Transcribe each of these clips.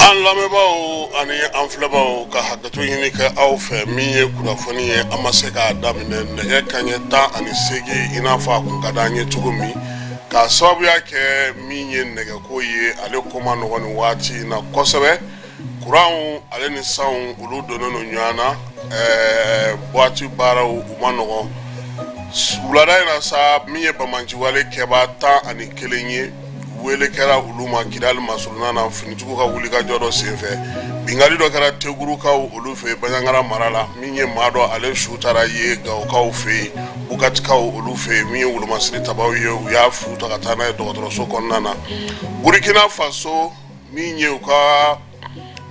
An lamɛnbaaw ani an filɛbaaw ka hakɛto ɲini kɛ aw fɛ, min ye kunnafoni ye, an ma se k'a daminɛ nɛgɛ kanɲɛ 18, i n'a fɔ a kun ka d'an ye cogo min, k'a sababuya kɛ min ye nɛgɛko ye, ale ko man nɔgɔn nin waati in na kosɛbɛ. Kuranw ale ni sanw, olu donnen don ɲɔgɔn na. Waati baaraw u man nɔgɔn. Wulada in na sa, min ye banbaanciwale kɛbaa 11 ye, wele kɛra olu ma Kidali masurunna na finitigiw ka wulikajɔ dɔ senfɛ. Binkanni dɔ kɛra Tegurukaw olu fɛ Banjagara mara la. Min ye maa dɔ, ale su taara ye Gawokaw fɛ yen, Bukatikaw olu fɛ yen. Min ye wolomasiri tabaw ye, u y'a fu ta ka taa n'a ye dɔgɔtɔrɔso kɔnɔna na. Burukina Faso, min ye u ka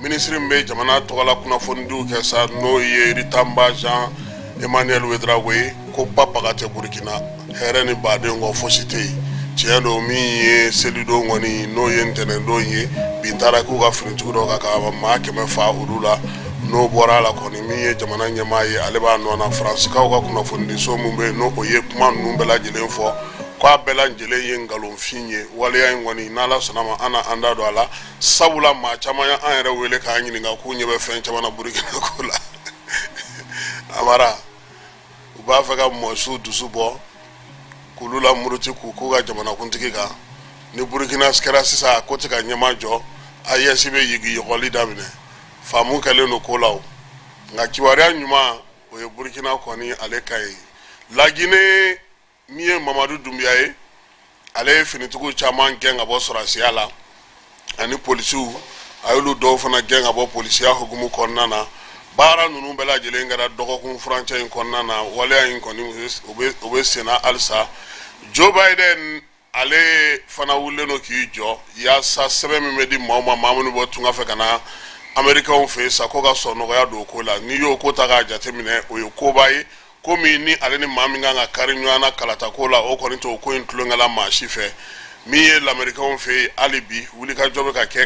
minisiri min bɛ jamana tɔgɔla kunnafonidiw kɛ sa, n'o ye Ritamba Jean Emmanuel Ouedraogo ye, ko ba baga tɛ Burukina, hɛrɛ ni baden kɔ fosi tɛ yen. Tiɲɛ don, min ye selidon kɔni, n'o ye ntɛnɛndon ye, bin taara k'u ka finitigiw dɔ kan ka maa 100 fa olu la. N'o bɔra a la kɔni, min ye jamana ɲɛmaa ye, ale b'a nɔ na. Faransikaw ka kunnafonidiso min bɛ yen, n'o o ye kuma ninnu bɛɛ lajɛlen fɔ, k'a bɛɛ lajɛlen ye nkalonfin ye. Waleya in kɔni, n'Ala sɔnna ma, an na an da don a la, sabula maa caman ye an yɛrɛ wele k'an ɲininka k'u ɲɛ bɛ fɛn caman na Burukina ko la. Amara, u b'a fɛ ka mɔsiw dusu bɔ k'olu la muruti k'u k'u ka jamanakuntigi kan. Ni Burukina kɛra sisan a ko tɛ ka ɲɛma jɔ, AES bɛ yigiyɔgɔli daminɛ. Faamu kɛlen don ko la o, nka kibaruya ɲuman o ye Burukina kɔni ale ka ye. Laginɛ, min ye Mamadu Dunbiya ye, ale ye finitigiw caman gɛn ka bɔ sɔrɔdasiya la ani polisiw, a y'olu dɔw fana gɛn ka bɔ polisiya hukumu kɔnɔna na. Baara ninnu bɛɛ lajɛlen kɛra dɔgɔkun furancɛ in kɔnɔna na. Waleya in kɔni, o bɛ senna halisa. Joe Biden, ale fana wulilen don k'i jɔ yaasa sɛbɛn min bɛ di maaw ma, maa minnu bɔ tunga fɛ ka na Amerikɛnw fɛ yen sa, ko ka sɔn nɔgɔya don o ko la. N'i y'o ko ta k'a jateminɛ, o ye koba ye. Komi ni ale ni maa min kan ka kari ɲɔgɔn na kalata ko la, o kɔni t'o ko in tulonkɛ la maa si fɛ. Min ye lamɛrikɛnw fɛ yen, hali bi wulikajɔ bɛ ka kɛ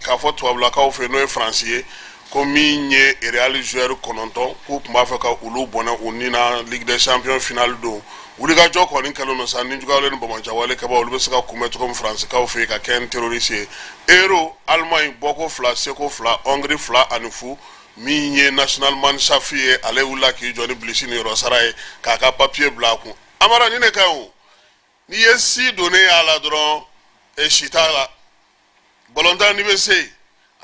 k'a fɔ tubabulakaw fɛ yen, n'o ye Faransi ye, ko min ye Real joueur 9, k'u tun b'a fɛ ka olu bɔnɛ u ni na Ligue des champions finale don. Wulikajɔ kɔni kɛlen don sa, nijuguyawale ni banbaanciwale kɛbaw, olu bɛ se ka kunbɛn cogo min Faransikaw fɛ yen ka kɛ ni terroriste ye. Euro, Allemagne bɔko 2, seko 2, Hongrie 2-0. Min ye Nationalmannschaft ye, ale wulila k'i jɔ ni bilisi niyɔrɔ sara ye k'a ka papier bila a kun. Amara, ni ne ka ɲi o, n'i ye si donnen y'a la dɔrɔn, e si t'a la. Balontan, n'i bɛ se,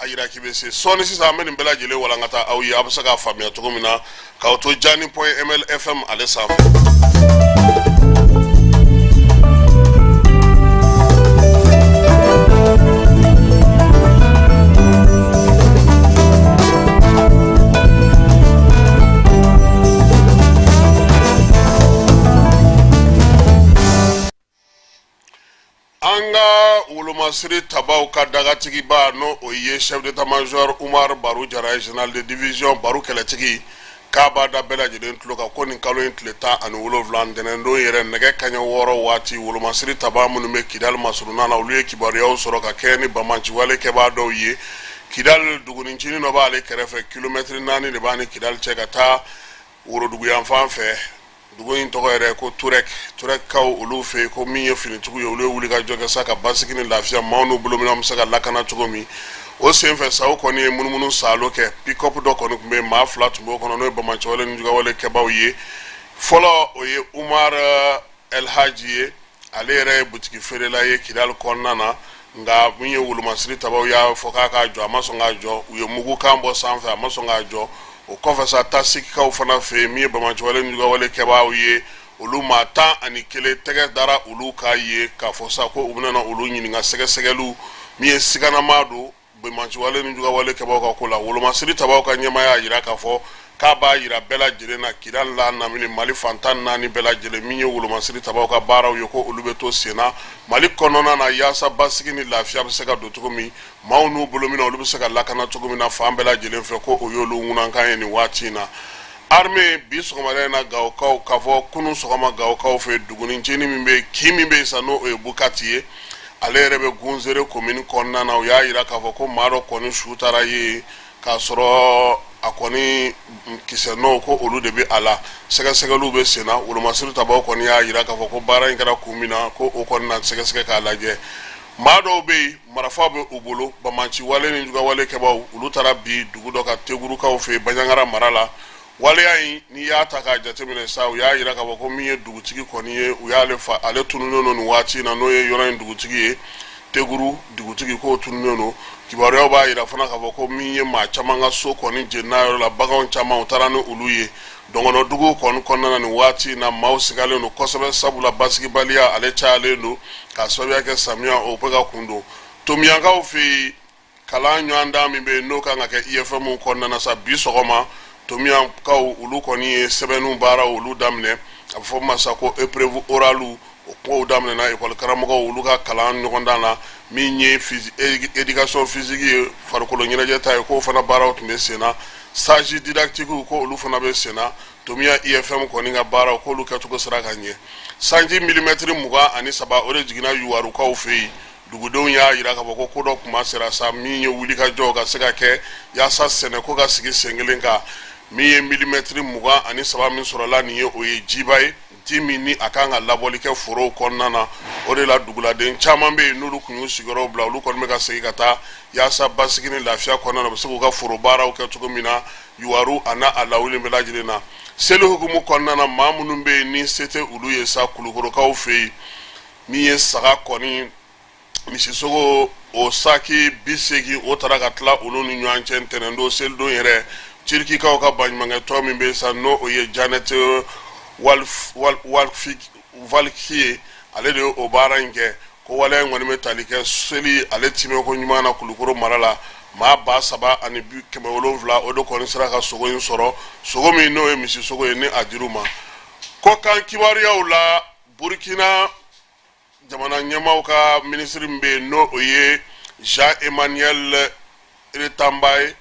a yira k'i bɛ se. Sɔɔni sisan, an bɛ nin bɛɛ lajɛlen walankata aw ye, aw bɛ se k'a faamuya cogo min na, k'aw to Jani.ml FM ale sanfɛ. An ka wolomasiri tabaw ka dagatigiba, n'o o ye chef d'état major Umar Baru Jara ye, général de division Baru kɛlɛtigi, k'a b'a da bɛɛ lajɛlen tulo kan ko nin kalo in tile 17, ntɛnɛndon yɛrɛ, nɛgɛ kaɲɛ 6 waati, wolomasiri taba minnu bɛ Kidali masurunna na, olu ye kibaruyaw sɔrɔ ka kɛɲɛ ni banbaanciwale kɛbaa dɔw ye. Kidali dugunicinin dɔ b'ale kɛrɛfɛ, kilomɛtiri 4 de b'a ni Kidali cɛ ka taa woroduguyanfan fɛ. Dugu in tɔgɔ yɛrɛ ko Turɛk. Turɛkkaw olu fɛ yen, ko min ye finitigiw ye, olu ye wulikajɔ kɛ sa ka basigi ni lafiya, maaw n'u bolominɛnw bɛ se ka lakana cogo min. O senfɛ sa, o kɔni ye munumunu saalo kɛ. Pick-up dɔ kɔni tun bɛ yen, maa 2 tun b'o kɔnɔ, n'o ye banbaanciwale ni jugawale kɛbaaw ye. Fɔlɔ, o ye Umar Elhaji ye, ale yɛrɛ ye butigi feerela ye Kidali kɔnɔna na. Nka min ye wolomasiri tabaw y'a fɔ k'a k'a jɔ, a ma sɔn k'a jɔ. U ye mugukan bɔ sanfɛ, a ma sɔn k'a jɔ. O kɔfɛ sa, Tasikikaw fana fɛ yen, min ye banbaanciwale ni jugawale kɛbaaw ye, olu maa 11 tɛgɛ dara olu kan ye, k'a fɔ sa ko u bɛna olu ɲininka sɛgɛsɛgɛliw min ye siganama don banbaanciwale ni jugawale kɛbaaw ka ko la. Wolomasiri tabaw ka ɲɛmaa y'a jira k'a fɔ k'a b'a jira bɛɛ lajɛlen na, Kidali la lamini, Mali fan 14 bɛɛ lajɛlen, min ye wolomasiri tabaw ka baaraw ye, ko olu bɛ to senna Mali kɔnɔna na, yaasa basigi ni lafiya bɛ se ka don cogo min, maaw n'u bolominɛnw, olu bɛ se ka lakana cogo min na fan bɛɛ lajɛlen fɛ, ko o y'olu ŋunankan ye nin waati in na. Armée, bi sɔgɔmada in na, Gawokaw, k'a fɔ kunun sɔgɔma, Gawokaw fɛ, dugunicinin min bɛ yen, kin min bɛ yen sa, n'o ye Bukati ye, ale yɛrɛ bɛ Gunzere komini kɔnɔna na, u y'a jira k'a fɔ ko maa dɔ kɔni su taara ye k'a sɔrɔ a kɔni kisɛ nɔw, ko olu de bɛ a la. Sɛgɛsɛgɛliw bɛ sen na. Wolomasiri tabaw kɔni y'a jira k'a fɔ ko baara in kɛra kun min na, ko o kɔni na sɛgɛsɛgɛ k'a lajɛ. Maa dɔw bɛ yen, marifa bɛ u bolo, banbaanci wale ni jugawale kɛbaw, olu taara bin dugu dɔ kan Tegurukaw fɛ yen, Banjagara mara la. Waleya in, n'i y'a ta k'a jateminɛ sa, u y'a jira k'a fɔ ko min ye dugutigi kɔni ye, u y'ale fa, ale tununnen don nin waati in na, n'o ye yɔrɔ in dugutigi ye, Teguru dugutigi, k'o tununnen don. Kibaruyaw b'a jira fana k'a fɔ ko min ye maa caman ka so kɔni jenina yɔrɔ la, baganw caman, u taara ni olu ye. Dɔngɔnɔdugu kɔni kɔnɔna na nin waati in na, maaw sigalen don kosɛbɛ, sabula basigibaliya ale cayalen don k'a sababuya kɛ samiya o bɛ ka kun don. Tomiyankaw fɛ yen, kalan ɲɔgɔndan min bɛ yen, n'o kan ka kɛ IFM kɔnɔna na sa, bi sɔgɔma Tomiyankaw olu kɔni ye sɛbɛnniw baaraw olu daminɛ. A bɛ fɔ ma sa ko épreuve orale, o kow daminɛna ekɔli karamɔgɔw olu ka kalan ɲɔgɔndan na. Min ye éducation physique ye, farikolo ɲɛnajɛ ta ye, k'o fana baaraw tun bɛ sen na. Stage didactique, ko olu fana bɛ sen na. Tomiya IFM kɔni ka baaraw, k'olu kɛcogo sera ka ɲɛ. Sanji milimɛtiri 23, o de jiginna Yuwarukaw fɛ yen. Dugudenw y'a jira k'a fɔ ko ko dɔ kuma sera sa, min ye wulikajɔ ka se ka kɛ yaasa sɛnɛko ka sigi sen kelen kan. Min ye milimɛtiri 23 min sɔrɔla nin ye, o ye jiba ye, ji min ni a kan ka labɔli kɛ forow kɔnɔna na. O de la duguladen caman bɛ yen, n'olu tun y'u sigiyɔrɔw bila, olu kɔni bɛ ka segin ka taa yaasa basigi ni lafiya kɔnɔna na, u bɛ se k'u ka foro baaraw kɛ cogo min na Yuwaru a n'a a lawuli bɛɛ lajɛlen na. Seli hukumu kɔnɔna na, maa minnu bɛ yen ni se tɛ olu ye sa, Kulukorokaw fɛ yen, min ye saga kɔni, misisogo o saki 80, o taara ka tila olu ni ɲɔgɔn cɛ ntɛnɛndon, selidon yɛrɛ. Turikikaw ka baɲumankɛtɔn min bɛ sa, n'o o ye Janet Valki ye, ale de ye o baara in kɛ. Ko waleya in kɔni bɛ tali kɛ seli ale timɛko ɲuman na Kulukoro mara la. Maa 3700, o de kɔni sera ka sogo in sɔrɔ, sogo min n'o ye misisogo ye, ni a dir'u ma. Kɔkan kibaruyaw la, Burkina jamana ɲɛmaaw ka minisiri min bɛ yen, n'o o ye Jean Emmanuel Iritamba ye,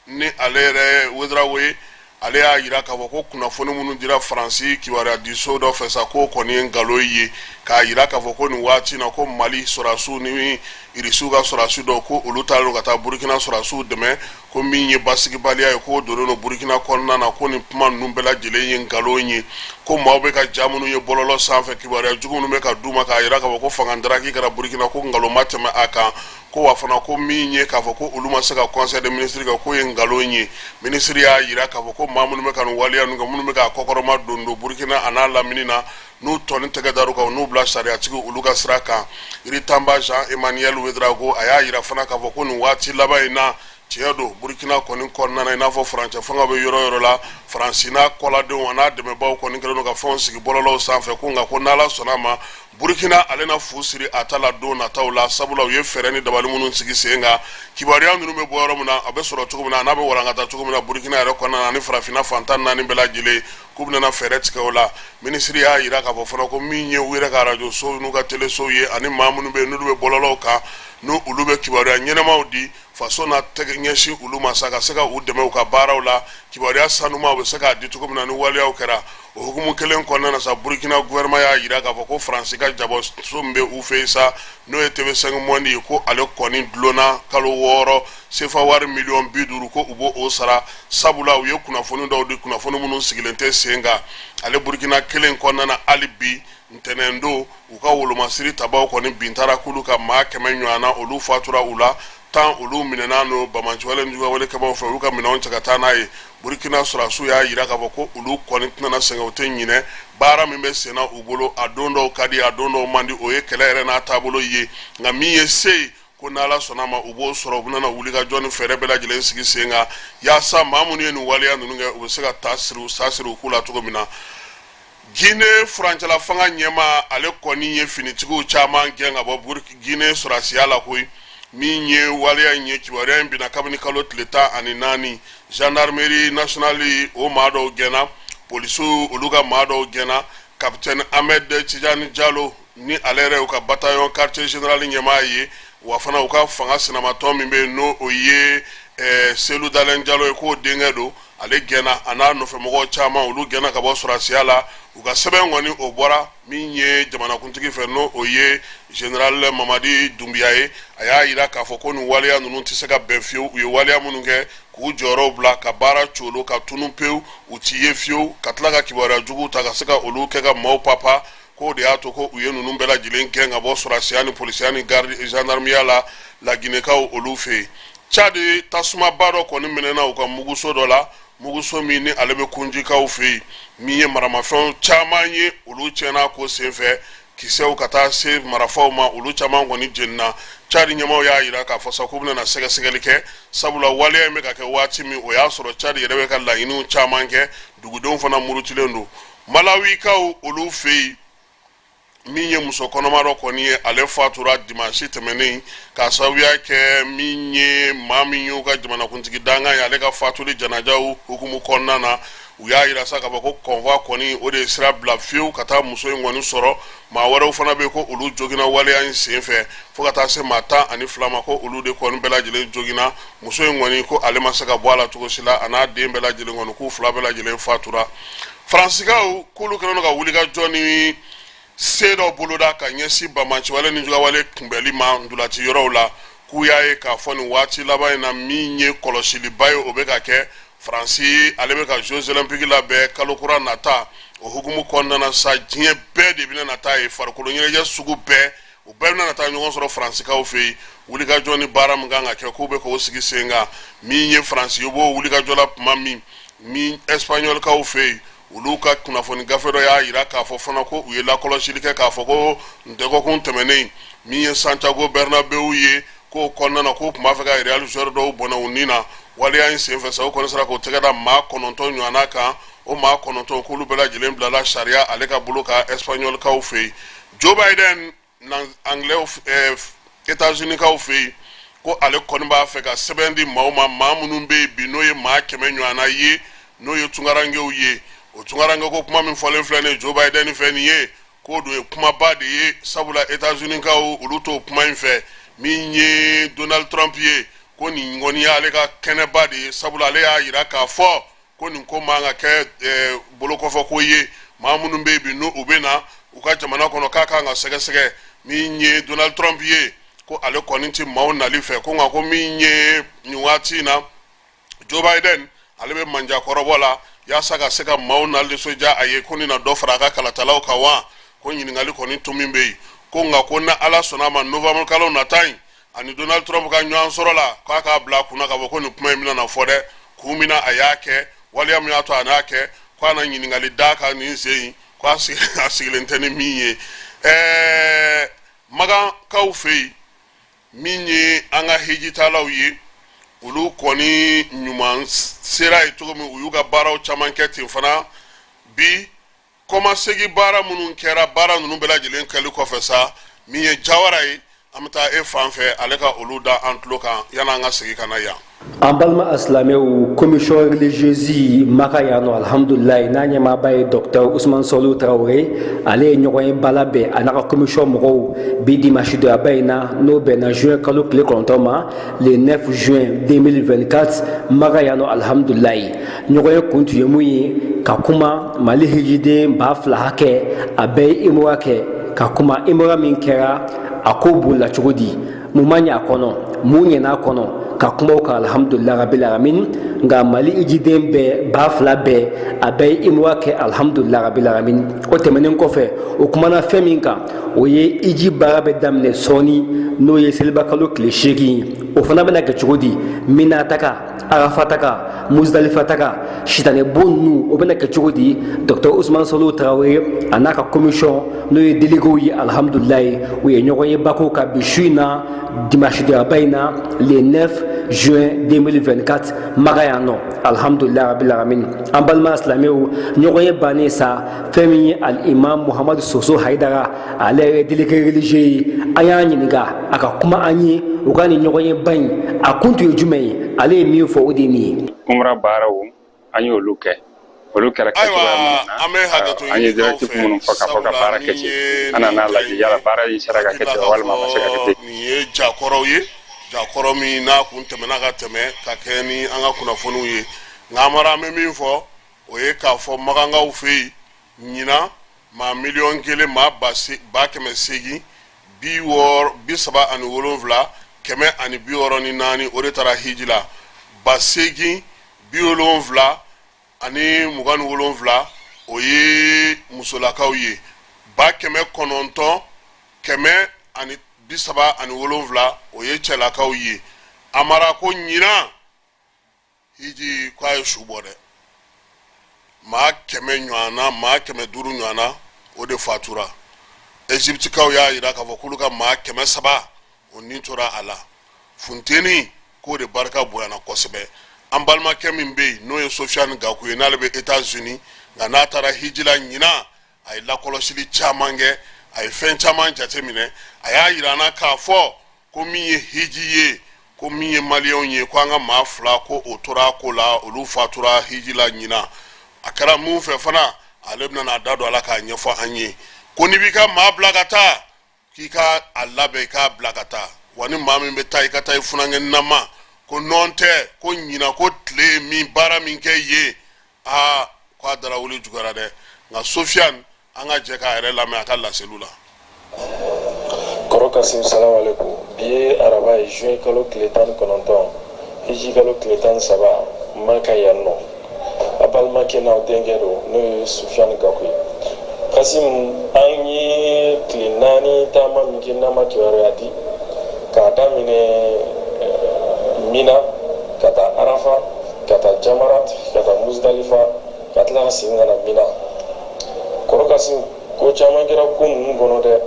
ni ale yɛrɛ Ouédraogo ye, ale y'a jira k'a fɔ ko kunnafoni minnu dira Faransi kibaruyadiso dɔ fɛ sa, k'o kɔni ye nkalon ye, k'a jira k'a fɔ ko nin waati na, ko Mali sɔrɔdasiw ni Irisiw ka sɔrɔdasi dɔw, ko olu taalen ka taa Burukina sɔrɔdasiw dɛmɛ, ko min ye basigibaliya ye, k'o donnen don Burukina kɔnɔna na, ko nin kuma ninnu bɛɛ lajɛlen ye nkalon ye. Ko maaw bɛ ka ja minnu ye bɔlɔlɔ sanfɛ, kibaruya jugu minnu bɛ ka d'u ma k'a jira k'a fɔ ko fanga daraki kɛra Burukina, ko nkalon ma tɛmɛ a kan. Ko wa fana, ko min ye k'a fɔ ko olu ma se ka conseil des ministres kɛ, k'o ye nkalon ye. Minisiri y'a jira k'a fɔ ko maa minnu bɛ ka nin waleya ninnu kɛ, minnu bɛ k'a kɔkɔrɔma don don Burukina a n'a lamini na, n'u tɔni tɛgɛ dar'u kan, n'u bila sariyatigi olu ka sira kan. Iritamba Jean Emmanuel Ouédraogo, a y'a jira fana k'a fɔ ko nin waati laban in na, tiɲɛ don, Burukina kɔni kɔnɔna na, i n'a fɔ furancɛ fanga bɛ yɔrɔ yɔrɔ la, Faransi n'a kɔladenw a n'a dɛmɛbaaw kɔni kɛlen don ka fɛnw sigi bɔlɔlɔw sanfɛ, ko nka ko n'Ala sɔnna a ma, Burukina ale na fu siri a ta la don nataw la, sabula u ye fɛɛrɛ ni dabali minnu sigi sen kan, kibaruya ninnu bɛ bɔ yɔrɔ min na, a bɛ sɔrɔ cogo min na, a n'a bɛ walankata cogo min na Burukina yɛrɛ kɔnɔna na ani farafinna fan 14 bɛɛ lajɛlen, k'u bɛna fɛɛrɛ tigɛ o la. Minisiri y'a jira k'a fɔ fana ko min ye u yɛrɛ ka arajosow n'u ka telesow ye, ani maa minnu bɛ yen n'olu bɛ bɔlɔlɔw kan, n'u olu bɛ kibaruya ɲɛnamaw di, faso na tɛgɛ ɲɛsin olu ma sa, ka se ka u dɛmɛ u ka baaraw la, kibaruya sanumaw bɛ se k'a di cogo min na ni waleyaw kɛra. O hukumu kelen kɔnɔna na sa, Burukina gouvernement y'a jira k'a fɔ ko Faransi ka jabaso min bɛ u fɛ yen sa, n'o ye TV5 Monde ye, ko ale kɔni dulonna kalo 6, sefa wari miliyɔn 50, ko u b'o sara, sabula u ye kunnafoni dɔw di, kunnafoni minnu sigilen tɛ sen kan. Ale Burukina kelen kɔnɔna na, hali bi ntɛnɛndon, u ka wolomasiri tabaw kɔni bin taara k'olu ka maa 100 ɲɔgɔn na, olu fatura u la, 10 olu minɛna n'o banbaanciwale ni juguyawale kɛbaaw fɛ, olu ka minɛnw cɛ ka taa n'a ye. Burukina sɔrɔdasiw y'a jira k'a fɔ ko olu kɔni tɛna sɛgɛn, u tɛ ɲinɛ baara min bɛ senna u bolo. A don dɔw ka di, a don dɔw man di, o ye kɛlɛ yɛrɛ n'a taabolo ye, nka min ye se ye, ko n'Ala sɔnna a ma, u b'o sɔrɔ. U bɛna wuli ka jɔ ni fɛɛrɛ bɛɛ lajɛlen sigi sen kan yaasa maa minnu ye nin waleya ninnu kɛ, u bɛ se ka taa siri sa siri u k'u la cogo min na. Guinée furancɛla fanga ɲɛmaa, ale kɔni ye finitigiw caman gɛn ka bɔ Guinée sɔrɔdasiya la koyi. Min ye waleya in ye, kibaruya in binna kabini kalo tile 14. Gendarmerie nationale, o maa dɔw gɛnna, polisiw olu ka maa dɔw gɛnna. Capitaine Ahmed Tijani Jalo, ni ale yɛrɛ y'u ka bataillon quartier général ɲɛmaa ye, wa fana u ka fanga sinamatɔn min bɛ yen, n'o o ye Selu Dalen Jalo ye, k'o denkɛ don, ale gɛnna, a n'a nɔfɛmɔgɔw caman, olu gɛnna ka bɔ sɔrɔdasiya la. U ka sɛbɛn kɔni, o bɔra min ye jamanakuntigi fɛ, n'o o ye général Mamadi Dunbiya ye. A y'a jira k'a fɔ ko nin waleya ninnu tɛ se ka bɛn fiyewu. U ye waleya minnu kɛ, k'u jɔyɔrɔw bila, ka baara colo ka tunu pewu, u ti ye fiyewu, ka tila ka kibaruya juguw ta ka se ka olu kɛ ka maaw papa. K'o de y'a to ko u ye ninnu bɛɛ lajɛlen gɛn ka bɔ sɔrɔdasiya ni polisiya ni garde gendarmeya la Laginɛkaw olu fɛ yen. Tchad, tasumaba dɔ kɔni mɛnɛna u ka muguso dɔ la, muguso min ni ale bɛ Kunjikaw fɛ yen. Min ye maramafɛnw caman ye, olu tiɲɛna ko senfɛ, kisɛw ka taa se marafaw ma, olu caman kɔni jenina. Tchad ɲɛmaaw y'a jira k'a fɔ sa k'u bɛna sɛgɛsɛgɛli kɛ, sabula waleya in bɛ ka kɛ waati min, o y'a sɔrɔ Tchad yɛrɛ bɛ ka laɲiniw caman kɛ, dugudenw fana murutilen don. Malawikaw olu fɛ yen, min ye muso kɔnɔma dɔ kɔni ye, ale fatura dimansi tɛmɛnen k'a sababuya kɛ min ye maa min y'u ka jamanakuntigi dankan ye, ale ka fatuli janajaw hukumu kɔnɔna na. U y'a jira sa k'a fɔ ko convoi kɔni, o de ye sira bila fiyewu ka taa muso in kɔni sɔrɔ. Maa wɛrɛw fana bɛ yen ko olu joginna waleya in senfɛ, fo ka taa se maa 12 ma, ko olu de kɔni bɛɛ lajɛlen joginna. Muso in kɔni, ko ale ma se ka bɔ a la cogo si la, a n'a den bɛɛ lajɛlen kɔni, k'u fila bɛɛ lajɛlen fatura. Faransikaw k'olu kɛlen don ka wulikajɔ ni se dɔ boloda ka ɲɛsin banbaanciwale ni jugawale kunbɛli ma ntolaci yɔrɔw la. K'u y'a ye k'a fɔ nin waati laban in na, min ye kɔlɔsiliba ye, o bɛ ka kɛ. Faransi ale bɛ ka Jeux olympiques labɛn kalo kura nata. O hukumu kɔnɔna na sa, diɲɛ bɛɛ de bɛna na taa yen, farikolo ɲɛnajɛ sugu bɛɛ, u bɛɛ bɛna taa ɲɔgɔn sɔrɔ Faransikaw fɛ yen. Wulikajɔ ni baara min kan ka kɛ, k'u bɛ k'o sigi sen kan. Min ye Faransi ye, u b'o wulikajɔ la tuma min, Espagnolkaw fɛ yen, olu ka kunnafoni gafe dɔ y'a jira k'a fɔ fana ko u ye lakɔlɔsili kɛ k'a fɔ ko dɔgɔkun tɛmɛnen, min ye Santiago Bernabeu ye, k'o kɔnɔna na, k'u tun b'a fɛ ka Real joueur dɔw bɔnɛ u ni na. Waleya in senfɛ sa, u kɔni sera k'o tɛgɛ da maa 9 ɲɔgɔnna kan. O maa 9, k'olu bɛɛ lajɛlen bilala sariya ale ka bolo kan Espagnolkaw fɛ yen. Joe Biden, anglais, États-Unis-kaw fɛ yen, ko ale kɔni b'a fɛ ka sɛbɛn di maaw ma, maa minnu bɛ yen bi, n'o ye maa 100 ɲɔgɔnna ye, n'o ye tunkarankew ye. O tunkaranke ko kuma min fɔlen filɛ nin ye Joe Biden fɛ nin ye, k'o dun ye kumaba de ye, sabula États-Unis-kaw olu t'o kuma in fɛ. Min ye Donald Trump ye, ko nin kɔni y'ale ka kɛnɛba de ye, sabula ale y'a jira k'a fɔ ko nin ko man ka kɛ bolokɔfɛ ko ye. Maa minnu bɛ yen bi, n'u bɛ na u ka jamana kɔnɔ, k'a kan ka sɛgɛsɛgɛ. Min ye Donald Trump ye, ko ale kɔni tɛ maaw nali fɛ, ko nka ko min ye nin waati in na Joe Biden, ale bɛ manjakɔrɔbɔ la yaasa ka se ka maaw na nisɔndiya a ye, ko nin na dɔ fara a ka kalatalaw kan wa? Ko ɲininkali kɔni tun min bɛ yen, ko nka ko ni Ala sɔnna a ma, novembre kalo nata in, ani Donald Trump ka ɲɔgɔn sɔrɔ la, k'a k'a bila a kunna k'a fɔ ko nin kuma in bɛna na fɔ dɛ. Kun min na a y'a kɛ, waleya min y'a to a n'a kɛ, ko a na ɲininkali d'a kan nin sen in, ko a sigilen tɛ ni min ye. Makankaw fɛ yen, min ye an ka hijitalaw ye, olu kɔni ɲuman sera yen cogo min, u y'u ka baaraw caman kɛ ten fana bi. Kɔmasegin baara minnu kɛra, baara ninnu bɛɛ lajɛlen kɛli kɔfɛ sa, min ye Jawara ye, an bɛ taa e fan fɛ, ale ka olu da an tulo kan yan'an ka segin ka na yan. An balima asilamɛw, commission religieuse Maka yan nɔ, alhamdulilayi, n'a ɲɛmaaba ye docteur Usman Sɔliw Tarawele, ale ye ɲɔgɔn ye ba labɛn a n'a ka commission mɔgɔw bi dimanche doyaba in na, n'o bɛnna juin kalo tile 9 ma, le 9 juin 2024, Maka yan nɔ. Alhamdulilayi, ɲɔgɔn ye kun tun ye mun ye? Ka kuma Mali hijiden 2000 hakɛ, a bɛɛ ye imura kɛ, ka kuma imura min kɛra, a ko bolila cogo di, mun ma ɲɛ a kɔnɔ, mun ɲɛna a kɔnɔ, ka kuma o kan. Alhamdulilah rabil alamin, nka Mali hijiden bɛɛ 2000 bɛɛ, a bɛɛ ye imura kɛ, alhamdulilah rabil alamin. O tɛmɛnen kɔfɛ, o kumana fɛn min kan, o ye hiji baara bɛ daminɛ sɔɔni, n'o ye selibakalo tile 8, o fana bɛna kɛ cogo di, Mina taga, Arafa taga, Muzdalifa taga, sitanɛ bon ninnu, o bɛna kɛ cogo di? Docteur Usman Sɔliw Tarawele a n'a ka commission, n'o ye déléguéw ye, alhamdulilayi, u ye ɲɔgɔn ye bako ka bi su in na, dimanche doyaba in na, le 9 juin 2024, Maka yan nɔ, alhamdulilayi rabil alamin. An balima silamɛw, ɲɔgɔn ye bannen sa, fɛn min ye al-imam Muhamadu Soso Hayidara, ale yɛrɛ délégué religieux ye, an y'a ɲininka a ka kuma an ye u ka nin ɲɔgɔn ye ba in, a kun tun ye jumɛn ye. Ale ye min fɔ, o de ye nin ye. Umra baaraw, an y'olu kɛ, olu kɛra kɛcogoya minnu na, an bɛ hakɛto an ye ɲini aw directive fɛ, minnu fɔ k'a fɔ ka sabula baara kɛ min ten, ye an nin nana ja lajɛ in yala ye, baara in sera ka hakili kɛ la ten k'a walima a ma se ka kɛ fɔ ten. nin ye jakɔrɔw ye, jakɔrɔ min n'a kun tɛmɛna ka tɛmɛ ka kɛ ni an ka kunnafoniw ye. Nka Amara, an bɛ min fɔ, o ye k'a fɔ makankaw fɛ yen ɲinan, maa 1 000 000 maa 800 60 37 164, o de taara hiji la. 8,000 70 27, o ye musolakaw ye. 9,937, o ye cɛlakaw ye. Amara ko ɲinan hiji ko a ye su bɔ dɛ, maa 100 ɲɔgɔnna, maa 500 ɲɔgɔnna, o de fatura. Egyptikaw y'a yira k'a fɔ k'olu ka maa 300, o ni tora a la. Funteni k'o de barika bonyana kosɛbɛ. An balimakɛ min bɛ yen, n'o ye Sofiane Gaku ye, n'ale bɛ Etats-Unis, nka n'a taara hiji la ɲinan, a ye lakɔlɔsili caman kɛ, a ye fɛn caman jateminɛ. A y'a yira an na k'a fɔ ko min ye hiji ye, ko min ye maliyɛnw ye, ko an ka maa fila ko o tora ko la, olu fatura hiji la ɲinan. A kɛra mun fɛ fana, ale bɛna n'a da don a la k'a ɲɛfɔ an ye. Ko n'i b'i ka maa bila ka taa, k'i ka a labɛn, i k'a bila ka taa wa ni maa min bɛ taa, i ka taa i funankɛ nama ko nɔn tɛ ko ɲinan ko tile ye min baara min kɛ yen, aa, ko a dara wuli juguyara dɛ. Nka Sofiane, an ka jɛ k'a yɛrɛ lamɛn a ka laseliw la. Kɔrɔ Kasim, salamu aleykum. Bi ye araba ye, juin kalo tile 19, hiji kalo tile 13, Maka yan nɔ. A balimakɛ n'aw denkɛ don, n'o ye Sufiyani Gaku ye. Kasim, an ye tile 4 taama min kɛ n'an ma kibaruya di, k'a daminɛ Mina ka taa Arafa, ka taa Jamarat, ka taa Musdalifa, ka tila ka segin ka na Mina. Kɔrɔ Kasim, ko caman kɛra ko ninnu kɔnɔ dɛ,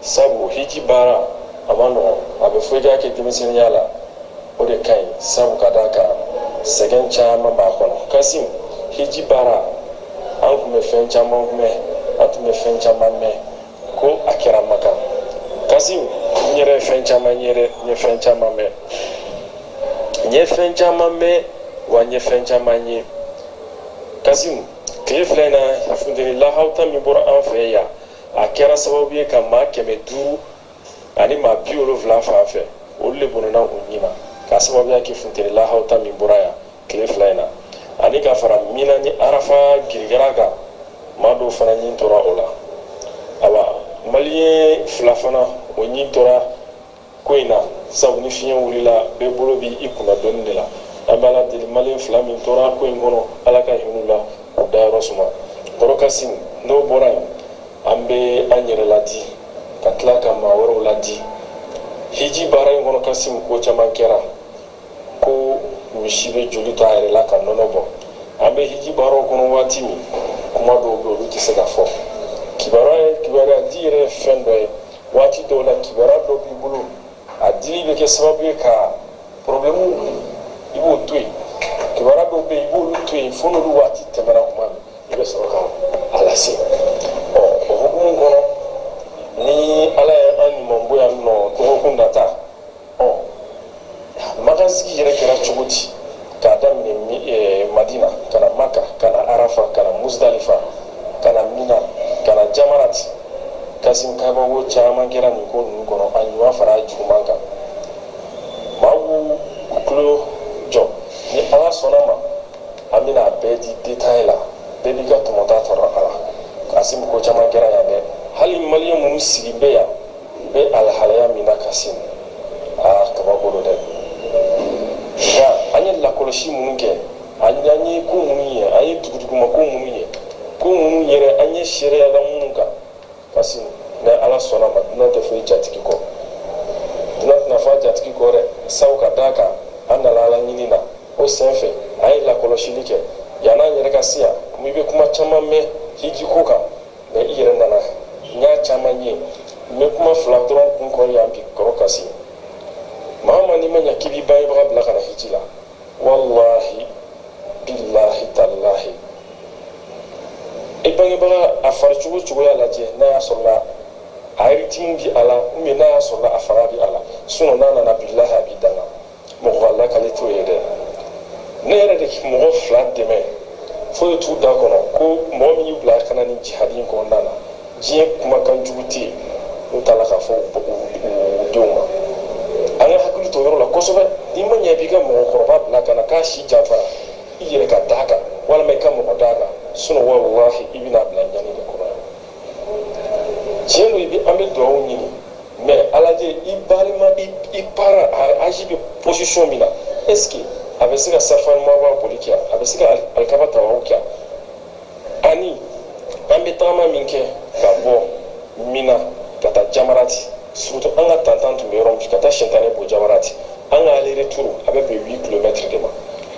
sabu hiji baara a ma nɔgɔn. A bɛ fɔ i k'a kɛ denmisɛnninya la, o de ka ɲi, sabu ka d'a kan sɛgɛn caman b'a kɔnɔ. Kasim, hiji baara, an tun bɛ fɛn caman mɛn, an tun bɛ fɛn caman mɛn ko a kɛra Makan. Kasim, n yɛrɛ ye fɛn caman ye dɛ, n ye fɛn caman mɛn, n ye fɛn caman mɛn, wa n ye fɛn caman ye. Kasim, tile 2 in na, funteni lahawuta min bɔra an fɛ yan, a kɛra sababu ye ka maa 570 fan fɛ, olu de bɔnɛna u ɲin na k'a sababuya kɛ funteni lahawuta min bɔra yan tile 2 in na, ani ka fara Mina ni Arafa girigara kan, maa dɔw fana ɲin tora o la. Awa, maliyɛn 2 fana, o ɲin tora ko in na, sabu ni fiɲɛ wulila, bɛɛ bolo b'i i kunna dɔɔni de la. An bɛ Ala deli, maliyɛn 2 min tora ko in kɔnɔ, Ala ka hin'u la k'u dayɔrɔ suma. Kɔrɔ Kasim, n'o bɔra yen, an bɛ an yɛrɛ ladi ka tila ka maa wɛrɛw ladi hiji baara in kɔnɔ. Kasim, ko caman kɛra ko misi bɛ joli ta a yɛrɛ la ka nɔnɔ bɔ. An bɛ hiji baaraw kɔnɔ waati min, kuma dɔw bɛ, olu tɛ se ka fɔ. Kibaruya, kibaruya di yɛrɛ ye fɛn dɔ ye. Waati dɔw la, kibaruya dɔ b'i bolo, a dili bɛ kɛ sababu ye ka problème wuli, i b'o to yen. Kibaruya dɔw bɛ yen, i b'olu to yen fo n'olu waati tɛmɛna tuma min, i bɛ sɔrɔ ka a lase. Ɔ, o hukumu kɔnɔ, ni Ala ye an ɲuman bɔ yan nɔ dɔgɔkun nata, ɔ, makansigi yɛrɛ kɛra cogo di, k'a daminɛ Madina ka na Maka, ka na Arafa, ka na Musdalifa, ka na Mina, ka na Jamarat? Kasim, kabako caman kɛra nin ko ninnu kɔnɔ, a ɲuman fara a juguman kan. Maa b'u tulo jɔ. Ni Ala sɔnna ma, an bɛna a bɛɛ di détail la, bɛɛ b'i ka tɔmɔta sɔrɔ a la. Kasim, ko caman kɛra yan dɛ. Hali maliyɛn minnu sigi bɛ yan, u bɛ alahalaya min na, Kasim, aa, kabako don dɛ. Nka an ye lakɔlɔsi minnu kɛ, an ye ko minnu ye, an ye duguduguma ko minnu ye, ko minnu yɛrɛ an ye seereya la minnu kan, Kasim, ni Ala sɔnna ma, dunan tɛ foyi jatigi kɔ, dunan tɛna fɔ a jatigi kɔ dɛ, sabu ka d'a kan an nana Ala ɲini na. O sen fɛ, an ye lakɔlɔsili kɛ yann'an yɛrɛ ka se yan. I bɛ kuma caman mɛn hiji ko kan, mɛ i yɛrɛ nana, n y'a caman ye. N bɛ kuma fila dɔrɔn kun kɔrɔ yan bi. Kɔrɔ Kasim, maa o maa n'i ma ɲɛ k'i b'i bangebaga bila ka na hiji la, walahi, bilahi, talahi, i bangebaga a faricogo cogoya lajɛ, n'a y'a sɔrɔ la a rythme bi a la, ou bien n'a y'a sɔrɔ la a fanga bi a la. Sinon n'a nana, bilahi, a b'i danga. Mɔgɔ ka lakali t'o ye dɛ. Ne yɛrɛ de mɔgɔ 2 dɛmɛ, foyi t'u da kɔnɔ ko mɔgɔ min y'u bila ka na nin jihadi in kɔnɔna na, diɲɛ kumakan jugu tɛ yen n'u taara k'a fɔ u denw ma. An ka hakili to yɔrɔ la kosɛbɛ. N'i ma ɲɛ, i b'i ka mɔgɔkɔrɔba bila ka na k'a si janfara, i yɛrɛ ka d'a kan walima i ka mɔgɔ d'a kan. Sinon walahi, i bɛna bila ɲani de kɔnɔ. Tiɲɛ don, i bɛ an bɛ dugawu ɲini, mais a lajɛ i balima, i parent, a âge bɛ position min na, est ce que a bɛ se ka Safa ni Marwa boli kɛ, a bɛ se ka Alikaba tawafu kɛ? Ani an bɛ tagama min kɛ ka bɔ Mina ka taa Jamarati, surtout an ka tantan tun bɛ yɔrɔ min, ka taa sɛtanɛ bɔ Jamarati, an ka aller retour a bɛ bɛn 8 kilomètres de ma.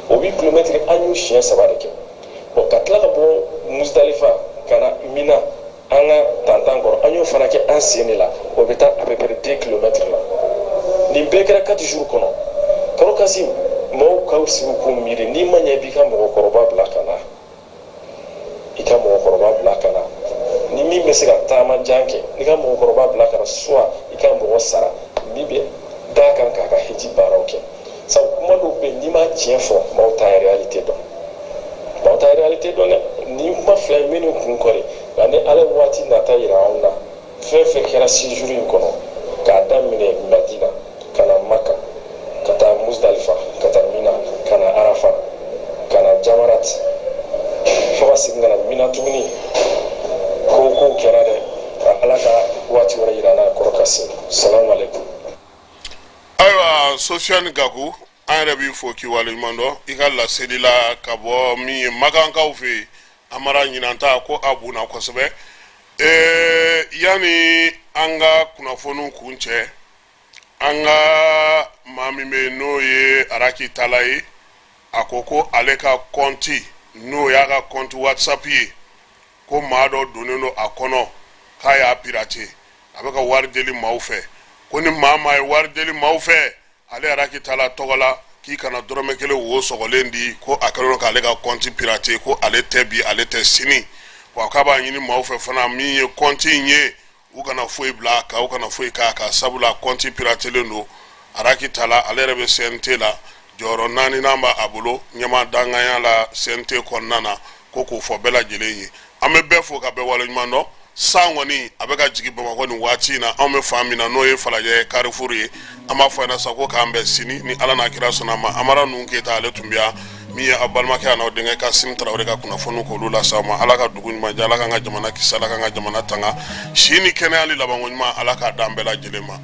O 8 kilomètres, an y'o siɲɛ saba de kɛ. Bon, ka tila ka bɔ Musdalifa ka na Mina, an ka tantan kɔrɔ, an y'o fana kɛ an sen de la. O bɛ taa à peu près 2 kilomètres la. Nin bɛɛ kɛra 4 jours kɔnɔ. Kɔrɔ Kasim, maaw k'aw sigi k'u miiri. N'i ma ɲɛ, i b'i ka mɔgɔkɔrɔba bila ka na, i ka mɔgɔkɔrɔba bila ka na. Ni min bɛ se ka taama jan kɛ, i ka mɔgɔkɔrɔba bila ka na, soit i ka mɔgɔ sara min bɛ d'a kan k'a ka hiji baaraw kɛ. Sabu kuma dɔw bɛ yen, n'i m'a tiɲɛ fɔ, maaw t'a réalité dɔn, maaw t'a réalité dɔn dɛ. Nin kuma fila in minnu kun kɔri, nka ni Ala ye waati nata yira anw na, fɛn fɛn kɛra séjour in kɔnɔ, k'a daminɛ Madina ka na Maka, ka taa Musdalifa, ka taa Mina, ka na Arafa, ka na Jamarat, fo ka segin ka na Mina tuguni, ko kow kɛra dɛ. Ala ka waati wɛrɛ yira an na. Kɔrɔ Kasim, salamu aleykum. Ayiwa, Sofiyani Gaku, an yɛrɛ b'i fo k'i waleɲuman dɔn i ka laseli la ka bɔ min ye makankaw fɛ yen. Amara, ɲinanta ko a bunna kosɛbɛ. Yanni an ka kunnafoniw kun cɛ, an ka maa min bɛ yen, n'o ye Araki Tala ye, a ko ko ale ka kɔnti, n'o y'a ka kɔnti WhatsApp ye, ko maa dɔ donnen don a kɔnɔ k'a y'a pirate, a bɛ ka wari deli maaw fɛ. Ko ni maa maa ye wari deli maaw fɛ ale Araki Tala tɔgɔ la, k'i kana dɔrɔmɛ kelen wo sɔgɔlen di, ko a kɛlen don k'ale ka kɔnti pirate, ko ale tɛ bi, ale tɛ sini. Wa k'a b'a ɲini maaw fɛ fana, min ye kɔnti in ye, u kana foyi bila a kan, u kana foyi k'a kan, sabula kɔnti piratelen don. Araki Tala, ale yɛrɛ bɛ CNT la, jɔyɔrɔ naaninan b'a bolo ɲɛmaa danganya la CNT kɔnɔna na. Ko k'o fɔ bɛɛ lajɛlen ye. An bɛ bɛɛ fo ka bɛɛ waleɲuman dɔn. San kɔni a bɛ ka jigin Bamakɔ nin waati in na, anw bɛ fan min na, n'o ye Falajɛ Carrefour ye. An b'a fɔ a ɲɛna sa ko k'an bɛn sini ni Ala n'a kira sɔnna a ma. Amara Nuhu Keyita, ale tun bɛ yan. Min ye aw balimakɛ an'aw denkɛ Kasim Tarawele ka kunnafoniw k'olu lase aw ma. Ala ka dugu ɲuman jɛ, Ala k'an ka jamana kisi, Ala k'an ka jamana tanga. Si ni kɛnɛya ni labanko ɲuman, Ala k'a d'an bɛɛ lajɛlen ma.